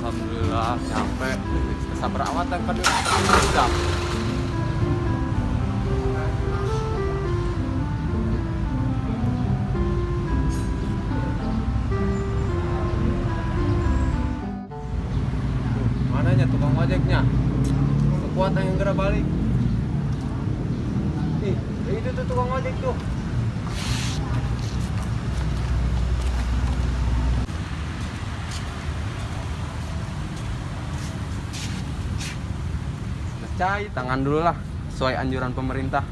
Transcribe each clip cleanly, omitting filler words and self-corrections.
Alhamdulillah nyampe. Sabar amat kan udah. Mananya tukang ojeknya? Kekuatan yang gerak balik. Ih, itu tuh tukang ojek tuh. Cai tangan dulu lah, sesuai anjuran pemerintah.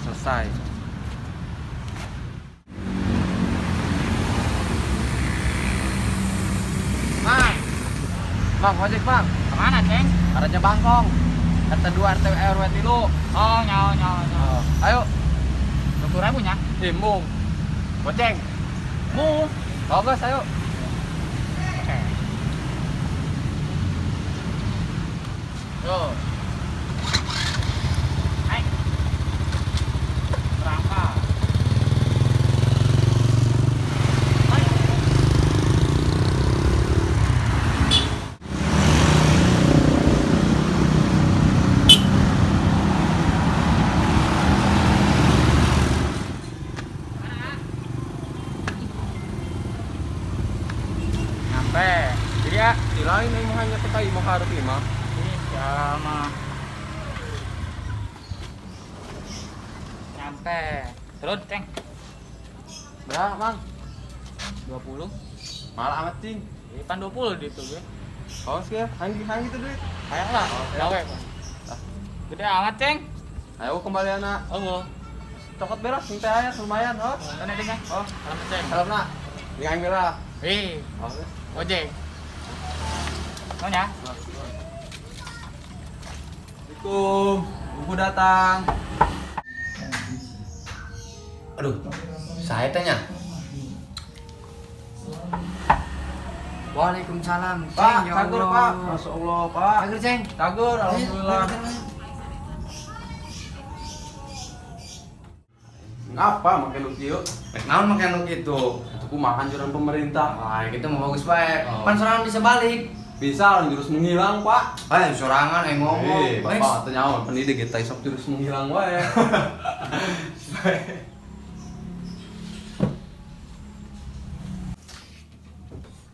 Selesai. Mang, Mang, ojek Mang. Kemana, Ceng? Arahnya Bangkong. RT 2 RT RW 3. Oh, nyawa, nyawa, nyawa. Oh, ayo. 20.000 nya? Embung. Goceng. Mu. Bagus, ayo. Oke. Yo. Naik. Berangkat. Naik. Nyampe. Jadi ya, Di lain yang hanya petai mau harus lima. ini sama. Nyampe. Turun, Ceng. Berapa, Mang? 20. Malah amat, Cing. Pan 20 di itu, gue. Oh, sih ya. Hanggi-hanggi tuh duit. Kayak lah, gawe, Pak. Gede amat, Ceng. Ayo kembali anak. Oh, gua. Cokot beras, sing teh aya lumayan, oh. Mana deh, Ceng? Oh, Salam, Ceng. salam nak. Ini aing merah. Wih, Oh, ojek. Mau ya? Assalamualaikum. Buku datang. Aduh, saya tanya. Waalaikumsalam. Pak, Ceng, ya cagur, Allah. Pak. Masya Allah, Pak. Cagur, Ceng. Cagur, alhamdulillah. Ngapa make nu kieu? Rek naon make nu kitu? Itu kumaha anjuran pemerintah. Wah, gitu mau bagus bae. Oh. Pan sorangan bisa balik. Bisa orang jurus menghilang, Pak. Eh, sorangan ngomong. Eh, Bapak teu nyaho pendidik kita isok jurus menghilang wae.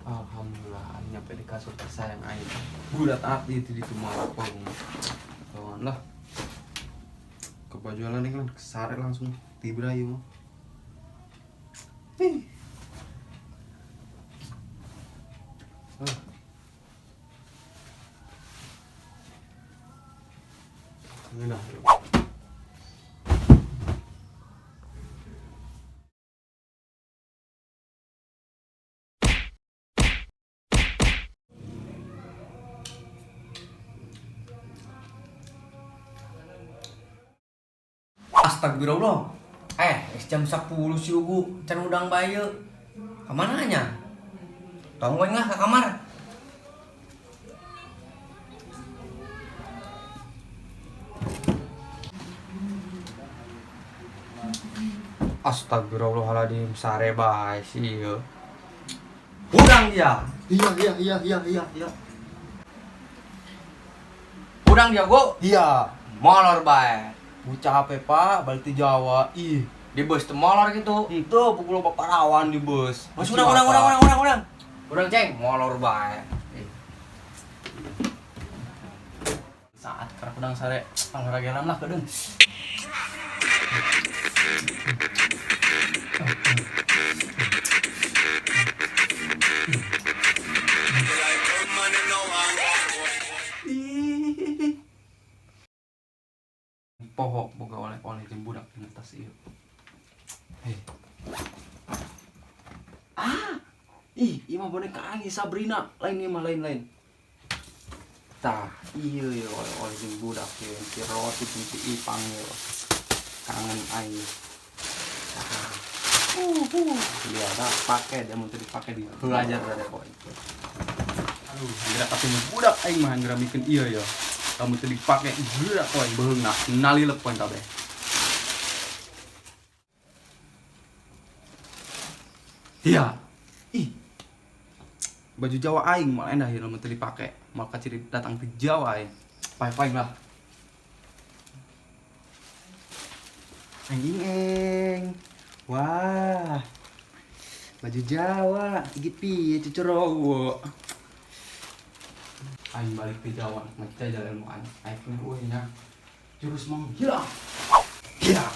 Alhamdulillah aing nyampe di kasur tersayang aing. Budak abdi itu di tumalapong. Kawan lah. Kebajualan nih kan kesare langsung tibra ieu mah. Ih. Nah. Astagfirullah. Jam 10 si Ugu can udang bae. Kamana nya? Tong we lah ke kamar. Astagfirullahaladzim, sare bae sih ieu. Udang dia. Iya. Udang dia, Go. Iya. Molor bae. Bocah HP, Pak, balik di Jawa. Ih, Di bus teu molor gitu. itu pukul bapak rawan di bus. Mas udang, udang, udang, udang, udang, udang. Udang, Ceng, molor bae. Ih. Saat kerak udang sare olahraga lah kedeung. Poho boga oleh-oleh jeung budak dina tas ieu. Hei. Ah. Ih, ieu mah boneka aing Sabrina, lain ieu mah lain-lain. Tah, iya ya oleh-oleh jeung budak ieu, si roti jeung si Ipang ieu. Kangen aing. Tah. Iya, dah pake dia mun teu dipake di belajar da poe. Aduh, geura ketemu budak aing mah geura mikeun ieu ya. Kamu teu dipake geura poe beheungna nalilep poe kabeh. Iya. Ih. Baju Jawa aing malah endah ieu lamun teu dipake. Moal kaciri datang ke Jawa aing. Pae-pae lah. Anjing eng. Wah. Baju Jawa, igit piye cucurowo. Aing balik ke Jawa, macet jalan ilmu aing. Aing punya eueuh nya. Jurus menghilang. Hilang.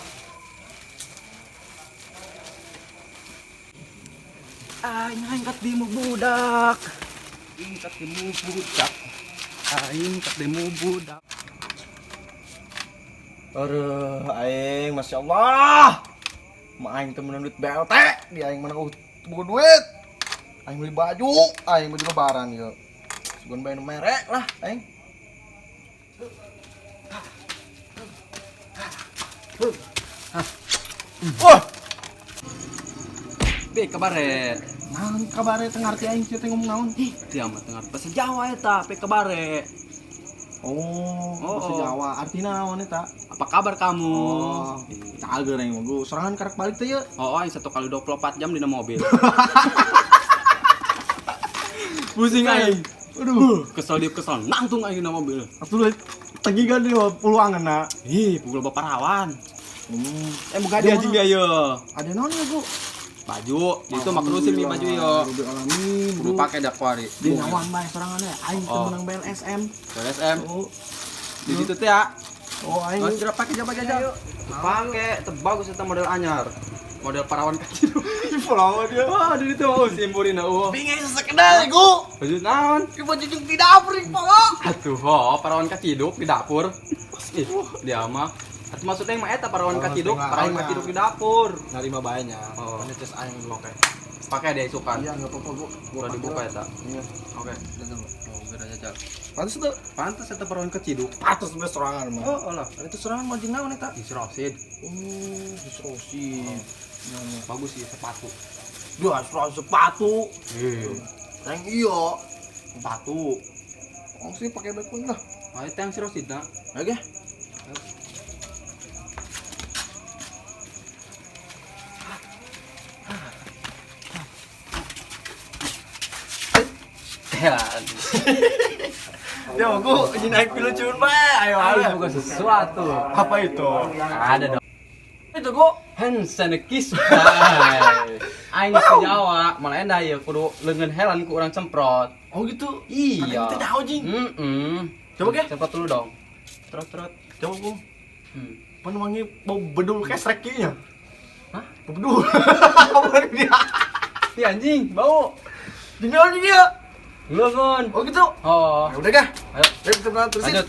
Aing aing kat demo budak. Aing kat demo budak. Aing kat demo budak. Aduh, aing masya Allah. Ma aing teh menang duit BLT, di aing menang buku duit. Aing beli baju, aing baju lebaran ieu. Sugan bae nu merek lah aing. Wah, Be kabare. naon kabare teu ngarti aing teh ngomong naon? Ih, dia mah teu ngarti bahasa Jawa eta, be kabare. Oh, bahasa Oh. Jawa. Artina naon eta? Apa kabar kamu? Oh, cager aing mah. Gua sorangan karek balik teh ye. Oh, aing 1 kali 24 jam dina mobil. Pusing aing. Aduh, Kesel dia kesel, nangtung aing dina mobil. atuh tegi kan di peluangan na. Ih, pukul bapak rawan. Hmm. Eh, buka dia anjing dia ye. Ada naon ya, Bu? Baju, itu mah kerusim nih baju yo. Rabbil alamin. Kudu pake dah kuari. Di nyawan bae sorangan ya. Aing teu Oh. menang BLSM. BLSM. Oh, Di situ teh ya. oh aing. Oh, tidak pakai coba jajal. Pakai, teu bagus eta model anyar. Model parawan kecil. Pulau dia. Wah, di situ oh simpurin oh. Bingung sesekedar gu. Baju naon? Ki baju jeung di dapur ieu polo. Atuh, oh, parawan kaciduk di dapur. Ih, dia mah. Atuh maksudnya yang mah eta parawan Oh, kaciduk, tengah parawan aing mah. kaciduk di dapur. Narima bae nya. Oh. Kan tes aing dulu. Oke. Pakai deh isukan. Iya, enggak apa-apa gua. Gua Udah dibuka eta. Iya. Oke. Jajal. Oh, udah jajal. Pantes tuh. Pantes eta parawan kaciduk. Pantes bener sorangan mah. Oh, lah. Itu sorangan mau jeung naon eta? Disrosid. Oh, disrosid. Bagus sih sepatu. Dua sorangan sepatu. Iya. Aing iya. Sepatu. Ong sih pakai baju lah. Ayo teh yang sirosid nah. Oke. Ya. Ya, gua ini naik pilucuan bae. Ayo, Ayo buka sesuatu. Apa itu? Ada dong. Itu gua. Hand sanitizer. Aing ke Jawa, malah endah ya kudu leungeun helan ku urang semprot. Oh gitu. Iya. Itu tahu jing. Heeh. Coba ke? Semprot dulu dong. Trot trot. Coba gua. Hmm. Pan wangi bau bedul kesrek kieu nya. Hah? Bau bedul. Apa dia? Ih anjing, bau. Jeung naon dia? Leungeun. Oh gitu. Oh. Ya udah kah? Ayo, Ayo kita berangkat terusin. lanjut.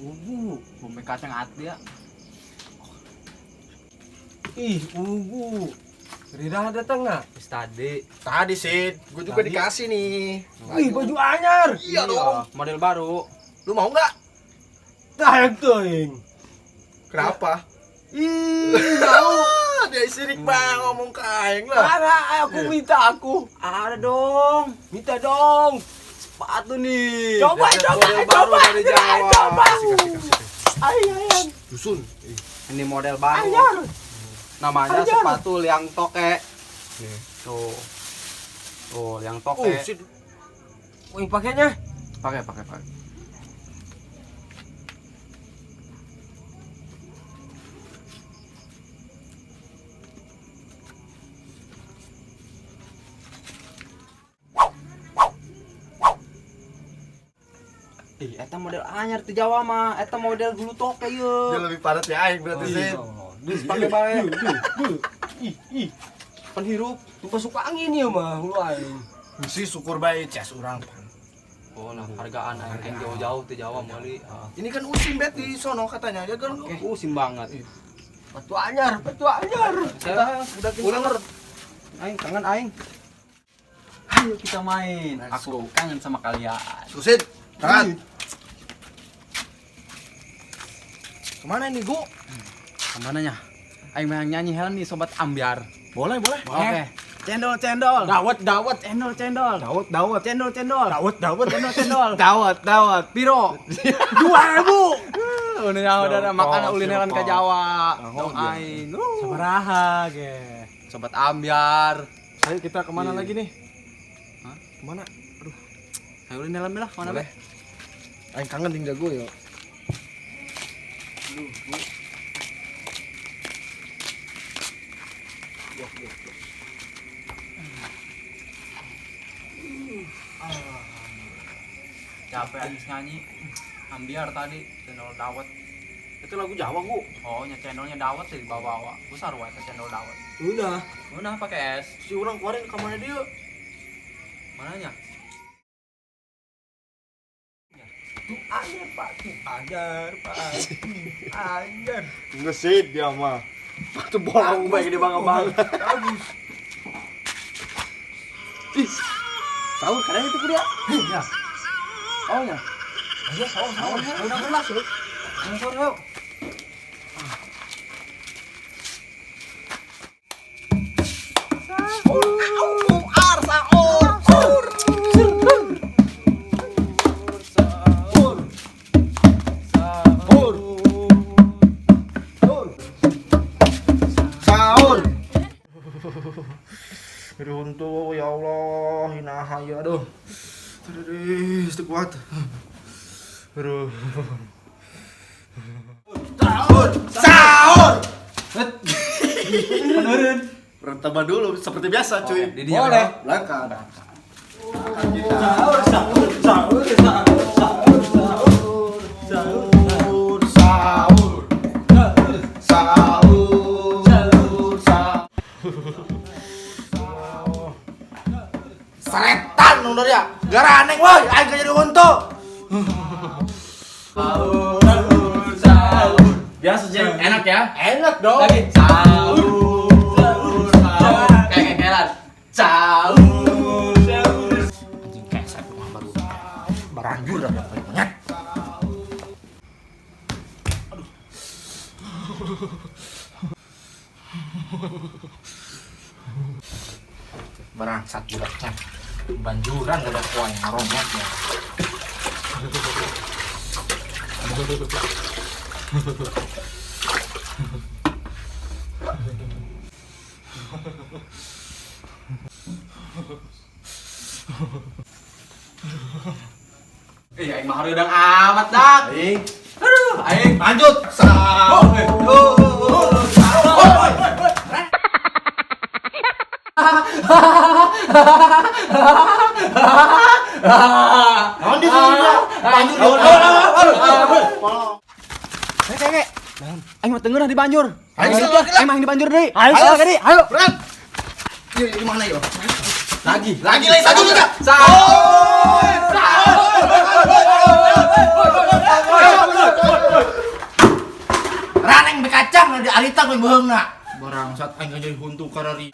Ugu, bumbu kacang ati ya. Ih, ugu. Rira datang nggak? Wis tadi. Tadi sih, gua juga Tadi. dikasih nih. Wih, baju anyar. Iya dong. Model baru. Lu mau nggak? Tayang teuing. Kenapa? Ih, bau. Dia sirik bang ngomong ke aing lah. Mana aku minta aku. Ada dong. Minta dong. Sepatu nih. Coba, coba, Model baru coba. dari Jawa. Coba. Kasih, kasih, kasih. Ay, ay, ay. Dusun. Ini model baru. Anyar. Namanya Anyar. sepatu liang toke. Tuh. Tuh, liang toke. Oh, sit. Wih, pakainya. Pakai, pakai, pakai. Ih, eta model anyar ti Jawa mah, eta model hulu toke ye. Dia lebih padat ya aing berarti sih. Geus pake bae. Ih, ih. Penhirup. Tuh masuk angin ya mah hulu aing. Sih syukur bae ces urang pan. Oh, nah hargaan aing jauh-jauh ti Jawa meuli. Ini kan usim bet di sono katanya ya kan. Oke, usim banget. Batu anyar, batu anyar. Saya Udah pulang aing kangen aing. Ayo kita main. Let's Aku kangen sama kalian. Susit. Tangan. Kemana ini, Gu? Kemana nya? Aing mah nyanyi heula nih sobat ambyar. Boleh, boleh. Oke. Cendol cendol. Dawet, dawet. Cendol cendol. Dawet, dawet. Cendol cendol. Dawet, dawet. Cendol cendol. Dawet, dawet. Piro? 2000. 2000. Udah udah makan ulineran ke Jawa. Dong Dong aing. Sabaraha ge. Sobat ambyar. Ayo kita kemana lagi nih? Hah? Kemana? Aduh, Ayo ulineran lah kemana Boleh. be? Aing kangen ting jago ya. Capek habis nyanyi. Ambyar tadi cendol dawet. Itu lagu Jawa, Gu. Oh, nya cendolnya dawet sih dibawa-bawa. Besar wae cendol dawet. Udah. Udah pakai es. Si orang keluarin ke mana dia? Mananya? Tuh ajar, Pak. Tuh ajar, Pak. Ajar. Ngesit dia mah. Itu bolong baik dia bangga-bangga. Bagus. Ih. Sahur kadang itu dia. Ya. Oh ya. Ayo, sahur, sahur. Udah udah sahur. Sahur, yuk. Sahur, sahur, sahur. Sahur. Sahur. Sahur. Aduh, untuk ya Allah, inaha ya aduh. Aduh, itu kuat. Aduh. Sahur, sahur. Menurun. Pertama dulu seperti biasa, cuy. Oke, Didi yang Boleh. kedua. Belakang. Sahur, sahur, sahur, sahur, sahur, sahur. Sahur, sahur. Sahur, sahur. Seretan dong ya. Gara aneh woi, aing jadi untu. Sahur, sahur. Biasa sih, enak ya? Enak dong. Lagi sahur, sahur, sahur. Kayak kekelan. Sahur, sahur. Anjing keset rumah baru. Baranjur dah paling banyak. Bangsat budaknya. Banjuran udah kuai ngaronyet ya. Eh, aing mah hareudang amat dak. Aing. Aduh, aing. Lanjut. Sahur. Sahur. Naon di sini? Banjur. Kayak. Aing mah tengeunah di banjur. Aing Aing salah, aing mah di banjur deui. Ayo, Ayo salah. deui, ayo. Berat. Yuk, di mana yuk? Lagi. Lagi lagi satu juga. Sahur. Raneng bekacang di alita gue bohong nak. Bangsat aing jadi huntu karari.